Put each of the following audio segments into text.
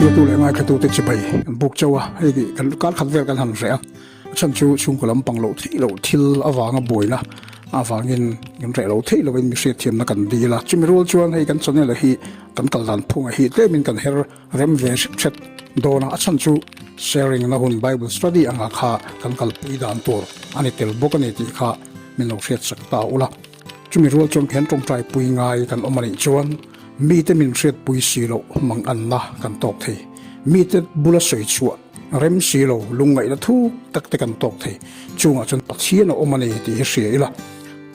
Thiltu leh ngaithlatute chibai kan buk chauh a, hei hi kan kar khat vel kan han hreh a, a chhan chu chhungkaw lampang loh theih loh thil avanga buaina avangin kan reh lo theih lovin mi hriatthiamna kan dil a, chumi rual chuan hei kan channel ah hi kan kal dan phungah hi tlemin kan her rem ve hret hret dawn a, a chhan chu sharing na hun bible study anga kha kan kalpui dan tur a ni tel bawk a ni tih kha min lo hriatsak ta ula. Chumi rual chuan khian tawngtai pui ngai kan awm a nih chuan mite min hriatpui si loh mang anna kan tawk thei. Mite bula sawi chhuah rem si lo lungngaihna thuk tak te kan tawk thei. Chungah chuan Pathian a awm a ni tih hi hria ila.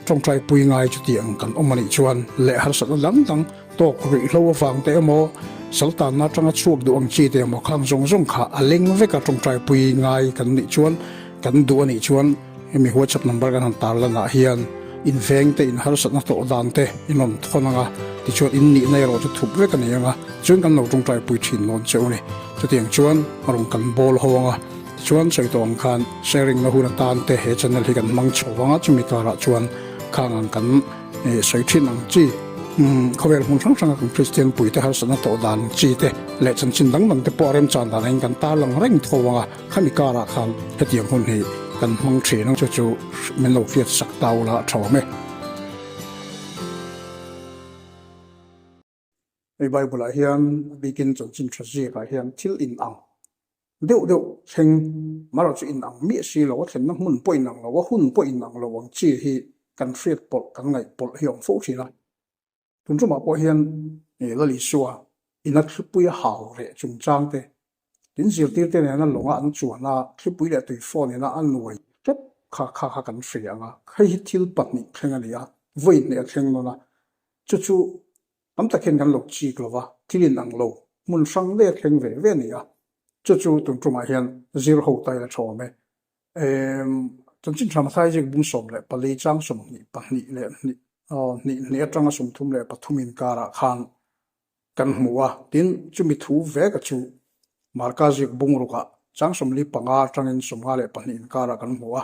Tawngtai pui ngai chuti ang kan awm a nih chuan leh harsatna dang dang tawk ruihhlo avang te emaw saltanna atanga chhuak duh ang chi te emaw khang zawng zawng kha a leng vek a tawngtai pui ngai kan nih chuan kan duh a nih chuan Hemi WhatsApp number kan han tar lanah hian in veng te in harsatna tawh dan te in rawn thawn ang a, tichuan in nihna erawh chu thup vek a ni ang a, chuan kan lo tawngtai pui thin dawn che u ni. Chutiang chuan a rawn kan bawl ho ang a, tichuan sawi tawh ang khan sharing na hun atan te he channel hi kan hmang chho vang a, chumi karah chuan khang ang kan sawi thin ang chi khawvel hmun hrang hranga kan Kristian puite harsatna tawh dan chi te leh chanchin dang dang te pawh a remchan dan angin kan tarlang reng tho ang a. Khami karah khan hetiang hun hi kan hmang thin ang chu chu min lo hriat sak ta ula a tha awm e. Hei Bible ah hian a bikin chanchin tha ziak ah hian thil in ang deuh deuh thleng marawh chu in ang miah si lo a thlenna hmun pawh in ang lo a hun pawh in ang lo ang chi hi kan hriat pawlh kan ngaih pawlh hi a awm fo thin a. Tun tumah pawh hian Lal Isua ina thlipui a hau reh chungchang te, tin zirtirte nena lawnga an chuan a, thlipui leh tui phone ina a nuai tep kha kha kha kan hria ang a, hei hi thil pahnih thleng a ni a, vawi hnih a thleng nawn a, chu chu tam tak hian kan lo chik lo va, thil inang lo hmun hrang leh a thleng ve ve a ni a, chu chu tun tumah hian zir ho ta ila tha awm e. Chanchin tha Mathai zik bung 14 chang 22 leh hnih hnih hnih atanga 33 inkarah khan kan hmu a, tin chumi thu veka chu Marka zik bung rukah chang 45 atangin 52 inkarah kan hmu a,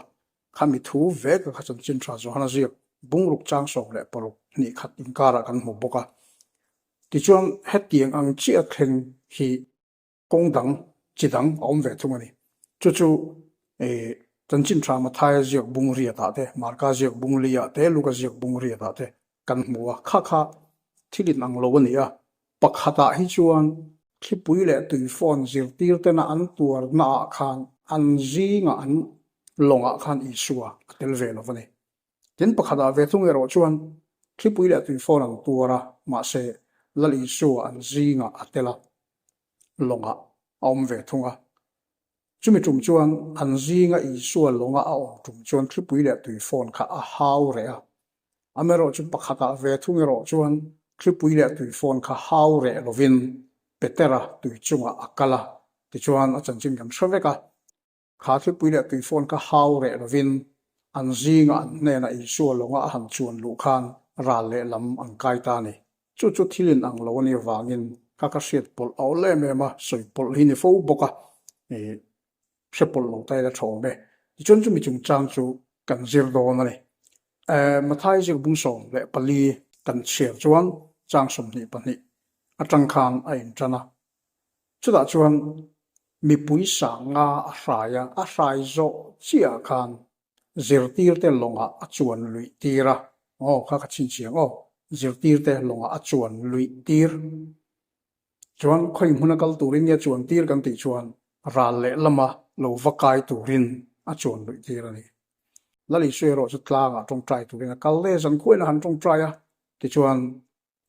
khami thu veka kha Chanchin tha Johana zik bung ruk chang 16 hnih khat inkarah kan hmu bawk a. Tichuan hetiang ang chiah thleng hi Kawng dang, chi dang a awm ve thung a ni. Chu chu Chanchin Tha Mathaia ziak bung riatah te, Marka ziak bung liah te, Luka ziak bung riatah te kan hmu a. Kha kha thil inang lo a ni a. Pakhatah hi chuan thlipui leh tuifawn zirtir tena an tuarnaah khan an zingah an lawngah khan Isua a tel ve lo a ni. Tin, pakhatah ve thung erawh chuan thlipui leh tuifawn an tuar a, mahse Lal Isua an zingah a tel a. lawngah a awm ve thung a. Chumi tum chuan an zinga Isua lawnga a awm tum chuan thlipui leh tui phone kha a hau reh a. Amaherawhchu pakhatah ve thung erawh chuan thlipui leh tui phone kha hau reh lovin Petera tui chungah a kal a, tichuan a chanchin kan hre vek a. Kha thlipui leh tui phone kha hau reh lovin an zingah an hnenah Isua lawnga a han chuan luh khan ral lehlam an kai ta a ni. Chu chu thil in ang lo a nih avangin kha ka hriat pawlh a awl em em a, sawi pawlh hi ni fo bawk a, ih hre pawlh lo ta ila tha awm e. Tichuan chumi chungchang chu kan zir dawn a ni. Mathai ziak bung 14 kan chhiar chuan chang 22 atang khan a intan a. Chutah chuan mipui sanga a hrai a, a hrai zawh chiah khan zirtirte lawngah a chuan luih tir a, aw kha ka chhinchhiang aw, zirtirte lawngah a chuan luih tir. Chuan khawi hmuna kal turin nge chuan tir kan tih chuan ral lehlama lo va kai turin a chuan luih tir a ni. Lal Isua erawh chu tlangah tawngtai turin a kal le, zankhuain a han tawngtai a, tichuan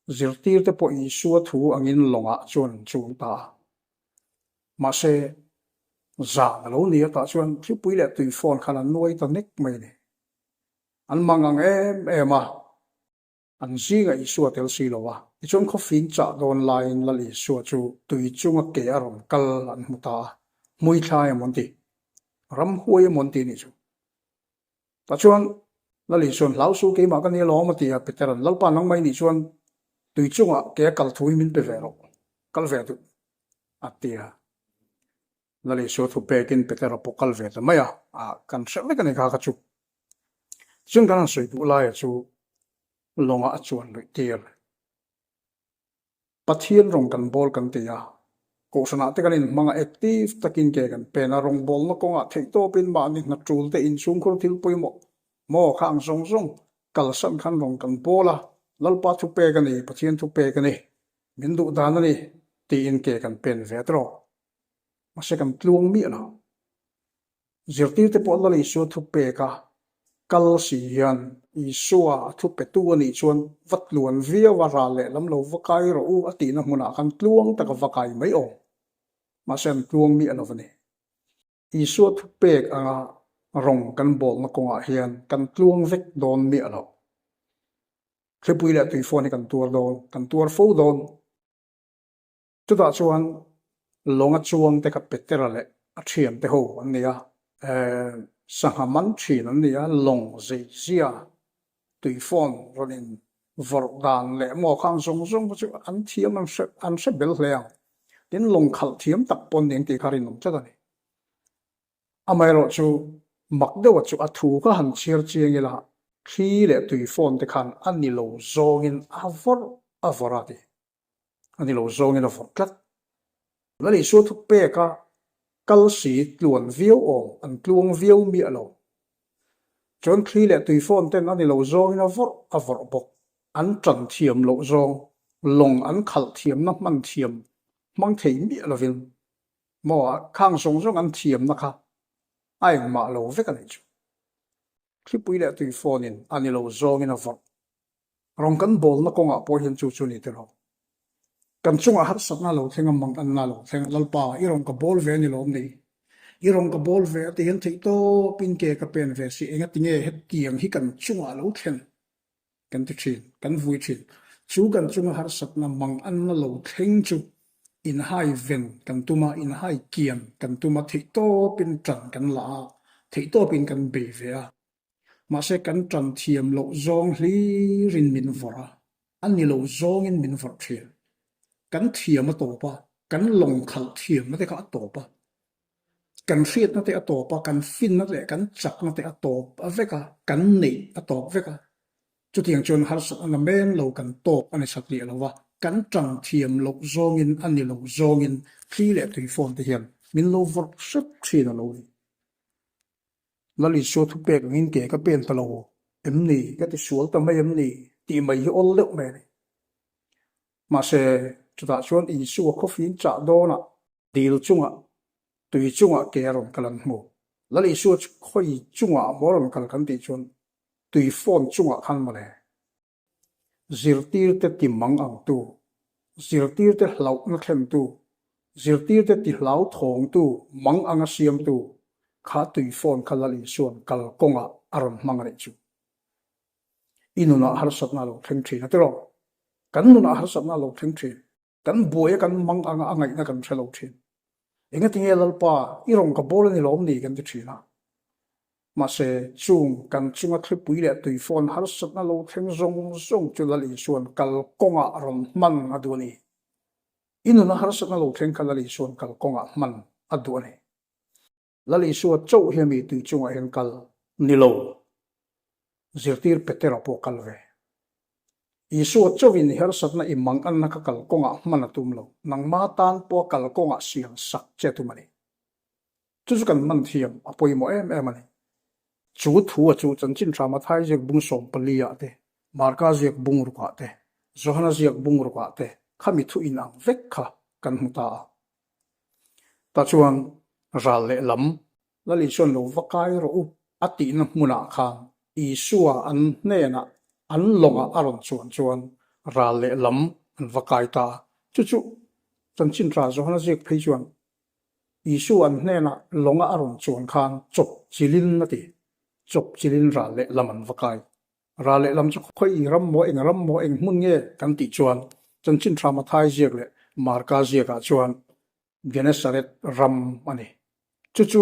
Zirtirte pawh Isua thu angin lawngah chuan an chum ta a. Mahse, zan a lo ni a tah chuan thlipui leh tui phone khan an nuai ta nek mai a ni. An mang ang em em a, an zingah Isua tel si lo a. Tichuan khawfing chah dawn laiin Lal Isua chu tui chunga ke a rawn kal an hmu ta a, hmuithlai emaw an ti, ramhuai emaw an ti nih chu. Tah chuan Lal Isuan hlau su keimah ka ni alawm a ti a, Petera'n Lalpa nangmah i nih chuan tui chungah ke a kal thu hi min pe ve rawh, kal ve duh a ti a. Lal Isua thu pekin Petera pawh kal ve ta mai a, kan hre vek a ni kha kha chu. Tichuan kan han sawi duh laia chu lawngah a chuan luih tir. Pathian rawng kan bawl kan ti a. Kohhranah te kan inhmang a, active takin ke kan pen a, rawngbawlna kawngah theihtawpin mahni hna tul te inchhungkhur thil pawimawh maw kha ang zawng zawng kalsan khan rawn kan bawl a, Lalpa thupek a ni, Pathian thupek a ni, min duh dan a ni tiin ke kan pen ve tawh. Mahse kan tluang miah lo. Zirtirte pawh Lal Isua thupek a kal si hian Isua a thupetu a nih chuan va tluan viau a, ral leh lam lo va kai rawh u a tihna hmunah khan tluang taka va kai mai awm. Mahse an tluang miah lo a ni. Isua thupek anga rawng kan bawlna kawngah hian kan tluang vek dawn miah lo. Thlipui leh tuifawn hi kan tuar dawn, kan tuar fo dawn. Chutah chuan lawnga chuang te kha Petera leh a thiante ho an ni a, sangha man thin an ni a, lawng zeizia tuifawn rawn in vawrh dan leh maw khang zawng zawng kha chu an thiam an hre an hre bel hle ang. Tin, lawng khalh thiam tak pawh an ni ang tih kha rinawm tlat a ni. Amaherawh chu mak deuha chu a thu kha han chhiar chiang ila thli leh tuifawn te khan a ni lo zawngin a vawrh a vawrh a ti. A ni lo zawngin a vawrh tlat. Lal Isua thu peka kal si tluan viau awm an tluang viau miah lo. Chuan thli leh tuifawn ten a ni lo zawngin a vawrh a vawrh bawk. An tan thiam loh zawng, lawng an khalh thiamna hman thiam hmang thei miah lovin maw khang zawng zawng an thiamna kha a engmah lo vek a nih chu. Thlipui leh tuifawnin a ni lo zawngin a vawrh. Rawng kan bawlna kawngah pawh hian chu chu ni tilo. Kan chungah harsatna lo thleng a, mang anna lo thleng a, Lalpa, i rawn ka bawl ve a ni lawm ni? I rawn ka bawl ve a ti hian theihtawpin ke ka pen ve si, engatinge hetiang hi kan chungah lo thlen? Kan ti thin, kan vui thin. Chu kan chunga harsatna mang anna lo thleng chu inhai ven kan tum a, inhai kian kan tum a, theihtawpin tan kan la a, theihtawpin kan bei ve a. Mahse kan tan thiam loh zawng hlirin min vawrh a, a ni lo zawngin min vawrh thin. Kan thiam a tawp a, kan lawng khalh thiamna te kha a tawp a. Kan hriatna te a tawp a, kan finna leh kan chakna te a tawp a vek a, kan neih a tawp vek a. Chutiang chuan harsatna na men lo kan tawk a ni satliah lo va, kan tang thiam loh zawngin a ni lo zawngin thli leh tui fawn te hian min lo vawrh hrep thin a lo ni. Lal Isua thupek angin ke ka pen ta lo em ni, ka ti sual ta mai em ni tih mai hi awl deuh mai a ni. Mahse, chutah chuan Isua khawfin chah dawnah Dil chungah, tui chungah ke a rawn kal an hmu. Lal Isua chu khawi chungah maw a rawn kal kan tih chuan tui fawn chungah khan mawle. Zirtirte ti mang angtu, zirtirte hlauhna thlentu, zirtirte ti hlauthawngtu, mang anga siamtu kha tui fawn kha Lal Isua'n kal kawngah a rawn hmang a nih chu. I nunah harsatna a lo thleng thin a tiraw? Kan nunah harsatna a lo thleng thin. Kan buai a kan mang anga a ngaihna kan hre lo thin. Engatinge Lalpa, i rawn ka bawl a ni lawm ni kan ti thin a. Mahse, chung kan chunga thlipui leh tuifawn harsatna lo thleng zawng zawng chu Lal Isua'n kal kawngah rawn hman a duh a ni. I nuna harsatna lo thleng kha Lal Isua'n kal kawngah hman a duh a ni. Lal Isua chauh hi ami tui chungah hian kal ni lo, zirtir Petera pawh kal ve. Isua chauhin i harsatna i manganna kha kal kawngah hman a tum lo, nangma tan pawh a kal kawngah siam sak che a tum a ni. Chu chu kan hman thiam a pawimawh em em a ni. Chu thu a chu chanchin hram a Thai ziak bung 14 ah te, Marka ziak bung rukah te, Johana ziak bung rukah te khami thu inang vek kha kan hmu ta a. Tah chuan ral lehlam Lal Isua'n lo va kai rawh u a tihna hmunah khan Isua an hnenah an lawngah a rawn chuan chuan ral lehlam an va kai ta a. Chu chu chanchin tha Johana ziak phei chuan Isua an hnenah lawnga a rawn chuan khan chawp chilin a ti. Chawp chilin ral lehlam an va kai. Ral lehlam chu khawi ram maw, eng ram maw, eng hmun nge kan tih chuan chanchin tha Mathai ziak leh Marka ziakah chuan Genesaret ram a ni. Chu chu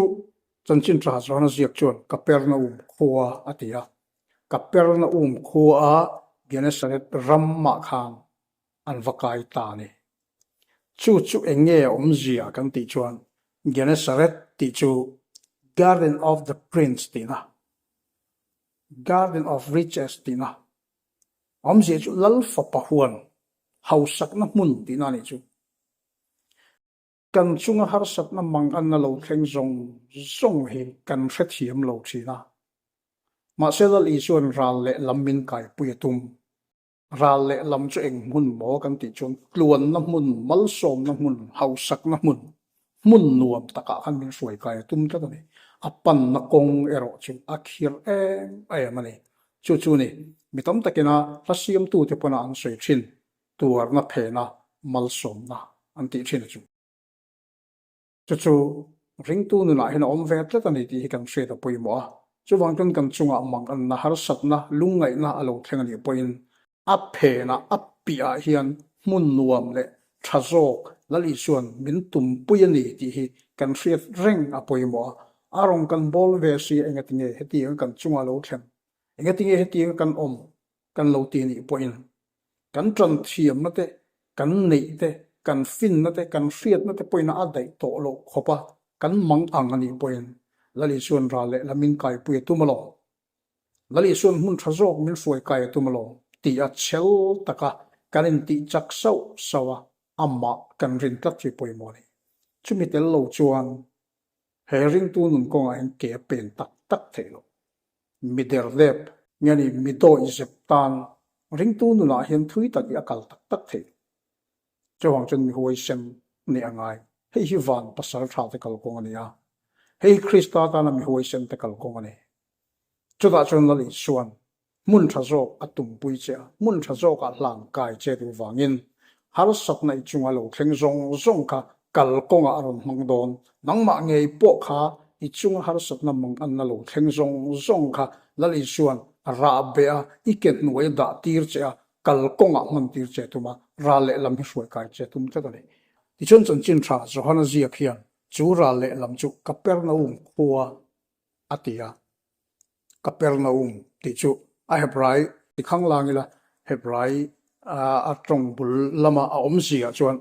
chanchin tha Johana ziak chuan Kapernaum khua a ti a. Kapernaum khua Genesaret ramah khan an va kai ta a ni. Chu chu eng nge a awmzia kan tih chuan Genesaret tih chu Garden of the Prince tihna Garden of Riches tihna awmzia chu Lal fapa huan hausakna hmun tihna a nih chu. Kan chunga harsatna mang anna lo thleng zawng zawng hi kan hrethiam lo thin a. Mahse Lal Isua'n ral leh lam min kaipui a tum. Ral leh lam chu eng hmun maw kan tih chuan tluanna hmun, malsawmna hmun, hausakna hmun, hmun nuam takah khan min hruai kai a tum tlat a ni. A panna kawng erawh chu a khirh em em a ni. Chu chu ni, mi tam takina hla siamtute pawna an sawi thin tuarna phena malsawmna an tih thin a chu. Chu chu ringtu nunah hian a awm ve tlat a ni tih hi kan hriat a pawimawh a. Chuvang chuan kan chungah manganna, harsatna, lungngaihna a lo thleng a nih pawhin a phenah, a piahah hian hmun nuam leh tha zawk Lal Isua'n min tumpui a ni tih hi kan hriat reng a pawimawh a. A rawn kan bawl ve si engatinge hetianga kan chungah lo thleng, engatinge hetianga kan awm kan lo ti nih pawhin kan tan thiamna te, kan neih te, kan finna te, kan hriatna te pawhin a daih tawh loh khawp a, kan mang ang a nih pawhin Lal Isua'n ral leh lamin kaipui a tum alawm. Lal Isua'n hmun tha zawk min hruai kai a tum alawm tih a chhel taka kan intih chak sauh sauh a, amah kan rin tlat hi pawimawh a ni. Chumi tel lo chuan he ringtu nun kawngah hian ke a pen tak tak theih loh. Mi derdep nge ni mi dawih zep tan ringtu nunah hian thui tak hi a kal tak tak thei. Chuvang chuan mi huaisen nih a ngai. Hei hi van pasal tha te kalkawng a ni a. Hei hi Krista tana mi huaisen te kalkawng a ni. Chutah chuan Lal Isuan Hmun tha zawk a tumpui che a, hmun tha zawkah hlan kai che duh vangin harsatna i chunga lo thleng zawng zawng kha kal kawngah a rawn hmang dawn. Nangmah ngei pawh kha i chunga harsatna manganna lo thleng zawng zawng kha Lal Isua'n a rah beh a, i ke hnuai a dah tir che a, kal kawngah hman tir che tum a, ral lehlam hi hruai kai che tum tlat a ni. Tichuan chanchin tha Johana ziak hian chu ral lehlam chu Kapernaum khua a ti a. Kapernaum tih chu a Hebrai ti khang lang ila Hebrai a tawng bul lama a awmzia chuan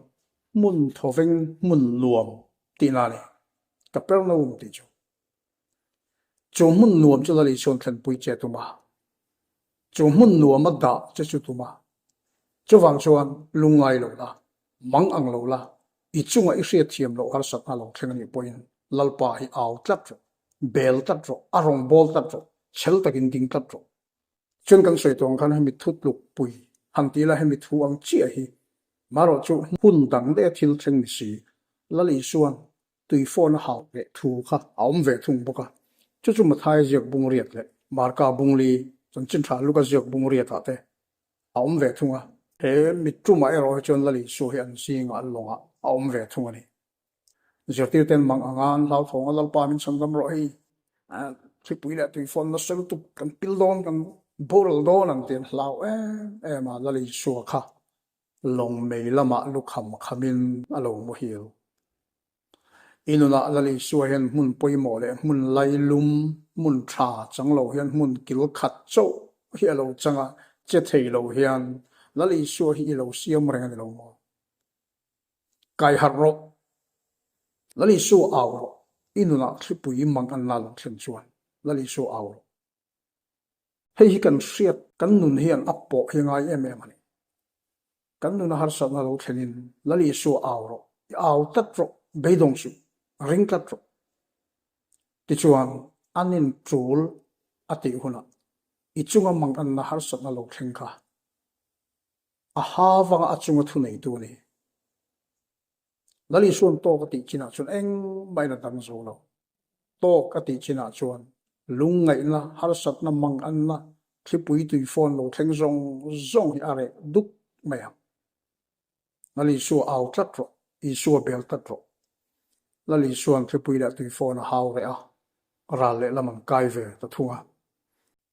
hmun thawveng hmun nuam tihna a ni. Kapernaum tih chu. Chu hmun nuam chu Lali chuan thlenpui che tum a. Chu hmun nuam a dah che chu tum a. Chuvang chuan lungngai lo la, mang ang lo la, i chunga i hriatthiam loh harsatna lo thleng a nih pawhin Lalpa hi au tlat rawh. Bel tlat rawh, a rawn bawl tlat rawh, chhel takin ding tlat rawh. Chuan kan sawi tawng khan hemi thu tluk pui han ti ila hemi thu ang chiah hi marawh chu hun dang daih a thil thleng ni si. Lal Isua'n tui phone a hau leh thu kha a awm ve thung bawk a. Chu chu Mathaia ziak bung riat leh Marka bungli chanchin tha Luka ziak bung riatah te a awm ve thung a. He mittumah erawh hi chuan Lal Isua hi an zingah lawngah a awm ve thung a ni. Zirtirten mang anga an hlauthawng a, Lalpa min chhandam rawh hei, thlipui leh tuifawn nasa lutuk kan pil dawn, kan boral dawn ang tih an hlau em em a, Lal Isua kha lawng mei lamah lukham khamin a lo muhil. I nunah Lal Isua hian hmun pawimawh leh hmun lailum, hmun tha chang lo hian hmun kil khat chauh hi a lo chang a, che thei lo hian Lal Isua hi i lo siam reng a ni lo maw? Kai harh rawh. Lal Isua au rawh. I nunah thlipui mang an la lo thlen chuan Lal Isua au rawh. Hei hi kan hriat, kan nun hian a pawh hi ngai em em a ni. Kan nuna harsatna lo thlenin Lal Isua au rawh. I au tlat rawh, beidawng suh, ring tlat rawh. Tichuan, an in tul a tih hunah i chunga mang anna harsatna lo thleng kha A ha vanga a chunga thuneitu a ni. Lal Isua'n tawk a tih chinah chuan engmah in a dang zo lo. Tawk a tih chinah chuan lungngaihna, harsatna, manganna, thlipui tui phone lo thleng zawng zawng hi a reh duk mai ang. Lal Isua au tlat rawh, Isua bel tlat rawh. Lal Isua'n thlipui leh tui phone a hau reh a, ral lehlam an kai ve ta thung a.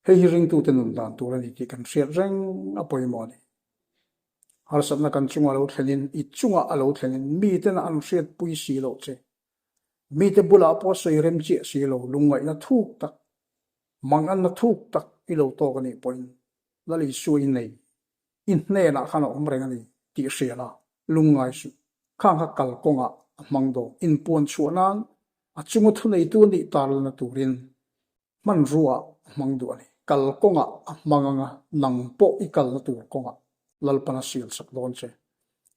Hei hi ringtute nun dan tur a ni tih kan hriat reng a pawimawh a ni. Harsatna kan chunga lo thlenin, i chunga a lo thlenin mitena an hriatpui si loh che. Mite bulah pawh sawi rem chiah si lo, lungngaihna thuk tak, manganna thuk tak i lo tawk a nih pawhin Lal Isua i nei, i hnenah khan a awm reng a ni tih hria la, lungngai suh. Khang kha kalkawngah a hmang dawn. Inpuan chhuah nan a chunga thuneitu a nih tarlana turin Hmanrua a hmang duh a ni. Kal kawngah a hmang anga nang pawh i kalna tur kawngah Lalpan a sial sak dawn che.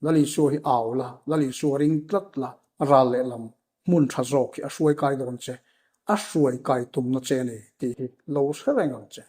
Lal Isua hi au la, Lal Isua ring tlat la. Ral lehlam hmun tha zawk hi a hruai kai dawn che, a hruai kai tumna che a ni tih hi lo hre reng ang che.